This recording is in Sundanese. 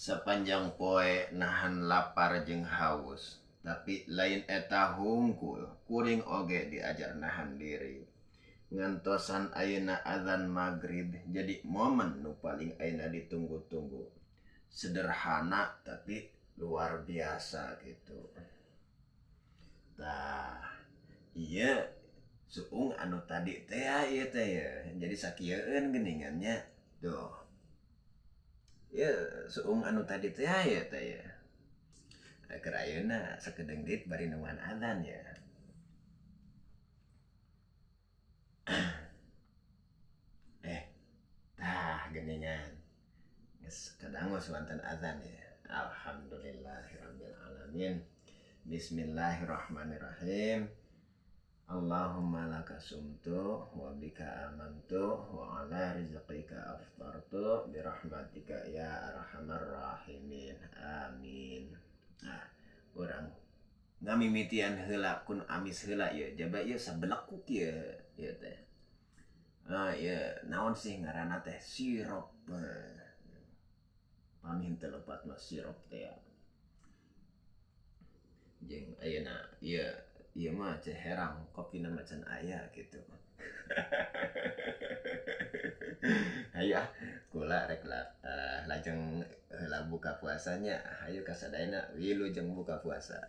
Sapanjang poe nahan lapar jeung haus, tapi lain eta hungkul, kuring oge diajar nahan diri. Ngantosan ayeuna adzan magrib jadi momen nu paling ayeuna ditunggu-tunggu. Sederhana tapi luar biasa gitu. Tah, ieu suung anu tadi teh ieu teh ye. Jadi sakieueun geuningan nya. Tuh. Ieu suung anu tadi teh ieu teh ye. Keur ayeuna sakedeung deui bari nungguan adzan ye. Tah geuningan. Geus kadangu suanten adzan ye. Alhamdulillahirabbil alamin. Bismillahirrahmanirrahim. Allahumma laka sumtu wa bika amantu wa ala rizqika aftartu bi rahmatika ya arhamar rahimin. Amin. Nah, urang ngamimitian heula kun amis heula ieu jaba ieu sabelekuk ieu ieu teh. Ah ieu naon sih ngaranna teh sirup. Pami henteu lepat mah sirup teh ya. Jeung ayeuna ieu ieu mah ceh herang kopina mah can aya kitu. Hayu ah kula rek lajeng heula buka puasa nya. Hayu ka sadayana wilujeng buka puasa.